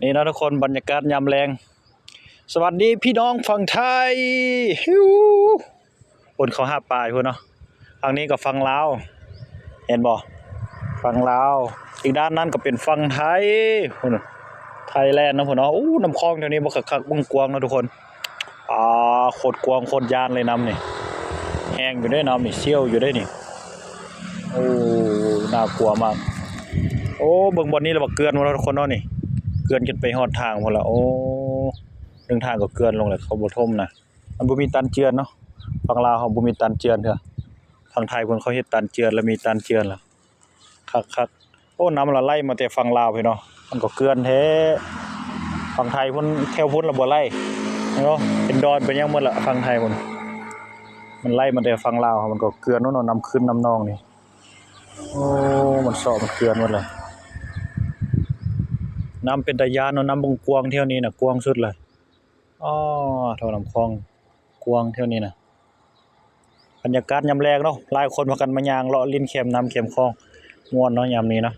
ນີ້ເນາະທຸກຄົນ ບັນຍາກາດຍາມແລງ. ສະຫວັດດີພີ່ນ້ອງຝັ່ງໄທ ຫິວ ຄົນເຂົາຫາປາຢູ່ພຸ້ນເນາະ. ທາງນີ້ກໍຝັ່ງລາວ ເຫັນບໍ່? ຝັ່ງລາວ. ອີກດ້ານນັ້ນກໍເປັນຝັ່ງໄທພຸ້ນ ໄທແລນເນາະພຸ້ນເນາະ. ໂອ້ ນ້ຳຄອງແຖວນີ້ບໍ່ຄັກໆ ເບິ່ງກວ້າງເນາະທຸກຄົນ. ອາ ໂຄດກວ້າງໂຄດຢ້ານເລີຍນ້ຳນີ້. ແຮງຢູ່ເດ້ນ້ຳນີ້ ສ່ຽວຢູ່ເດ້ນີ້. ໂອ້ ໜ້າກົວມາກ. ໂອ້ ເບິ່ງບ່ອນນີ້ລະວ່າເກື່ອນພຸ້ນເນາະທຸກຄົນເນາະນີ້. ເກື່ອນຂຶ້ນໄປຮອດທາງພຸ້ນລະ. ໂອ້ ເບື້ອງທາງກໍເກື່ອນລົງແລ້ວ ເຂົາບໍ່ຖົມນະ. ມັນບໍ່ມີຕັນເຈື່ອນເນາະ. ຝັ່ງລາວເຮົາບໍ່ມີຕັນເຈື່ອນເທື່ອ. ຝັ່ງໄທພຸ້ນເຂົາເຮັດຕັນເຈື່ອນ ລະມີຕັນເຈື່ອນລະ. ຄັກໆ. ໂອ້ ນ້ຳລະໄຫຼມາແຕ່ຝັ່ງລາວພີ້ເນາະ. ມັນກໍເກື່ອນແທ້. ຝັ່ງໄທພຸ້ນ ແຖວພຸ້ນລະບໍ່ໄຫຼເນາະ. ເປັນດອນເປັນຫຍັງໝົດລະ ຝັ່ງໄທພຸ້ນ. ມັນໄຫຼມາແຕ່ຝັ່ງລາວ ມັນກໍເກື່ອນເນາະ ນ້ຳຂຶ້ນນ້ຳນອງນີ້. ໂອ້ ມັນເຊາະມັນເຈື່ອນໝົດເລີຍ. ນ້ຳເປັນຕາຢ້ານເນາະ ນ້ຳເບິ່ງກວ້າງແຖວນີ້ນະ ກວ້າງສຸດເລີຍ. ອໍ ເທົ່ານ້ຳຄອງກວ້າງແຖວນີ້ນະ. ບັນຍາກາດຍາມແລງເນາະ ຫຼາຍຄົນພາກັນມາຍ່າງເລາະຫຼິ້ນແຄມນ້ຳແຄມຄອງ ມ່ວນເນາະຍາມນີ້ເນາະ.